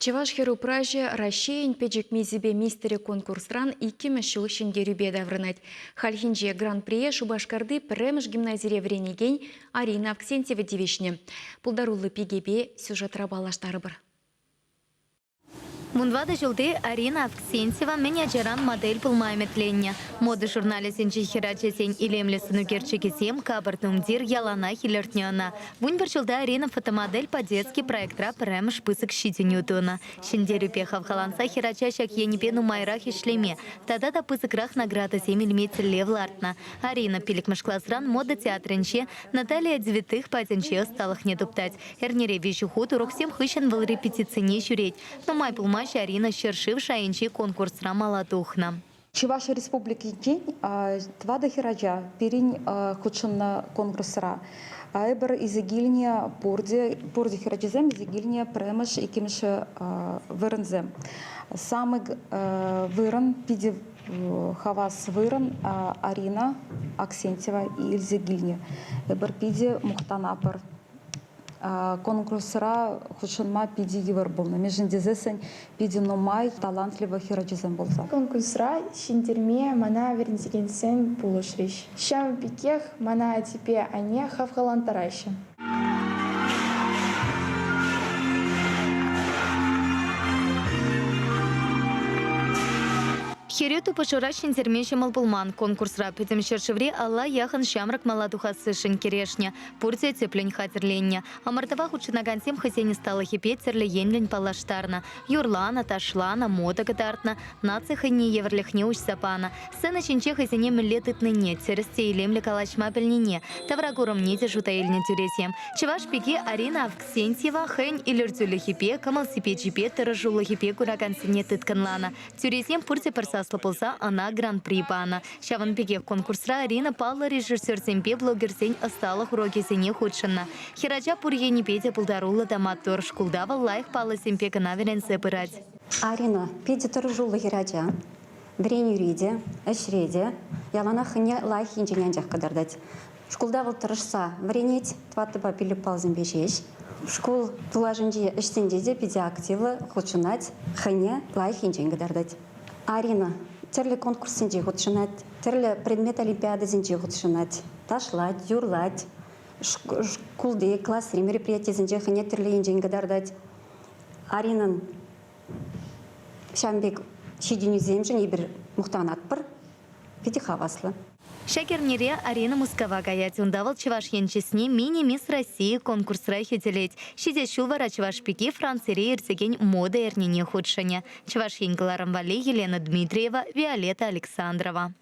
Чӑваш хӗр-упраҫӗ Раҫҫейӗн пӗчӗк мисӗпе мистерӗ конкурсран иккӗмӗш ҫул ҫӗнтерӳпе таврӑнать. Хальхинче Гран-прие Шупашкарти пӗрремӗш гимназире вӗренекен Арина Авксентьева тивӗҫнӗ. Пултаруллӑ пикепе сюжетра паллаштарӑпӑр. Вунтӑватӑ ҫулти Арина Авксентьева мӗн ачаран модель пулма ӗмӗтленнӗ. Мода журналӗсенчи хӗрачасен илемлӗ сӑнӳкерчӗкӗсем, капӑр тумтир яланах илӗртнӗ ӑна. Вунпӗр ҫулта Арина фотомодель по-детски проектра пӗрремӗш пысӑк ҫитӗнӳ тунӑ. Ҫӗнтерӳпе хавхаланса хӗрача ҫак енӗпе нумайрах ӗҫлеме тата та пысӑкрах наградӑсем илме тӗллев лартнӑ. Арина пиллӗкмӗш класран мода театрӗнче Наталия Девятых патӗнче ӑсталӑхне туптать. Эрнере виҫӗ хут уроксем хыҫҫӑн вӑл репетицине ҫӳрет. Нумай пулмасть Арина ҫӗршыв шайӗнчи конкурсра мала тухнӑ. Чӑваш Республикинчен тӑватӑ хӗрача пирӗн хутшӑннӑ конкурсра. Эпир илсе килнӗ пурте, пурте хӗрачасем илсе килнӗ пӗрремӗш, иккӗмӗш вырӑнсем. Самый вырӑн, питӗ хавас вырӑн Арина Аксентьева илсе килнӗ. Эпир питӗ мухтанатпӑр. Конкурсра хутшӑнма питӗ йывӑр пулнӑ. Мӗншӗн тесессӗн питӗ нумай талантливый хӗрачасем пулса. Конкурсра ҫӗнтерме мана вӗрентекенсем пулӑшрӗҫ. Ҫавӑн пекех мана аттепе анне хавхалантараҫҫӗ. Хӗрӳ тупӑшура ҫӗнтерме ҫӑмӑл пулман. Конкурсра пӗтӗм ҫӗршыври алла яхӑн ҫамрӑк мала тухассишӗн кӗрешнӗ. Пурте тӗплӗн хатӗрленнӗ. Ӑмӑртӑва хутшӑнакансем хӑйсен ӑсталӑхӗпе тӗрлӗ енлӗн паллаштарнӑ. Юрланӑ, ташланӑ, мода кӑтартнӑ, наци хӑйне евӗрлӗхне уҫса панӑ. Сцена ҫинче хӑйсене мӗнле тытнине, тӗрӗс те илемлӗ калаҫма пӗлнине, тавракурӑмне те шута илнӗ тӳресем. Чӑваш пики Арина Авксентьева хӑйӗн илӗртӳлӗхӗпе, кӑмӑл-сипечӗпе, тӑрӑшулӑхӗпе куракансене тыткӑнланӑ. Тӳресем пурте пӗр саслӑ пулса ӑна гран-при панӑ. Ҫавӑн пекех конкурсра Арина паллӑ режиссерсемпе блогерсен ӑсталӑх урокӗсене хутшӑннӑ. Хӗрача пур енӗпе те пултаруллӑ та маттур. Шкулта вӑл лайӑх паллӑсемпе кӑна вӗренсе пырать. Арина питӗ тӑрӑшуллӑ хӗрача. Вӗренӳре те, ӗҫре те яланах хӑйне лайӑх енчен анчах кӑтартать. Шкулта вӑл тӑрӑшса вӗренет, тӑваттӑпа пилӗк паллсемпе ҫеҫ. Шкул тулашӗнчи ӗҫсенче те питӗ активлӑ хутшӑнать, хӑйне лайӑх енчен кӑтартать. Арина тӗрлӗ конкурссенче хутшӑнать, тӗрлӗ предмет олимпиадисенче хутшӑнать, ташлать, юрлать, шкулти, класри мероприятисенче хӑйне тӗрлӗ енчен кӑтартать. Аринӑн ҫавӑн пек ҫитӗнӳсемшӗн эпир мухтанатпӑр, питӗ хаваслӑ. Ҫак эрнере Арина Мускава каять. Унта вӑл Чӑваш Ен чысне Мини-мисс России конкурсра хӳтӗлет. Ҫитес ҫул вара чӑваш пики Францире иртекен мода эрнине хутшӑнӗ. Чӑваш Ен кӑларӑм валли Елена Дмитриева, Виолетта Александрова.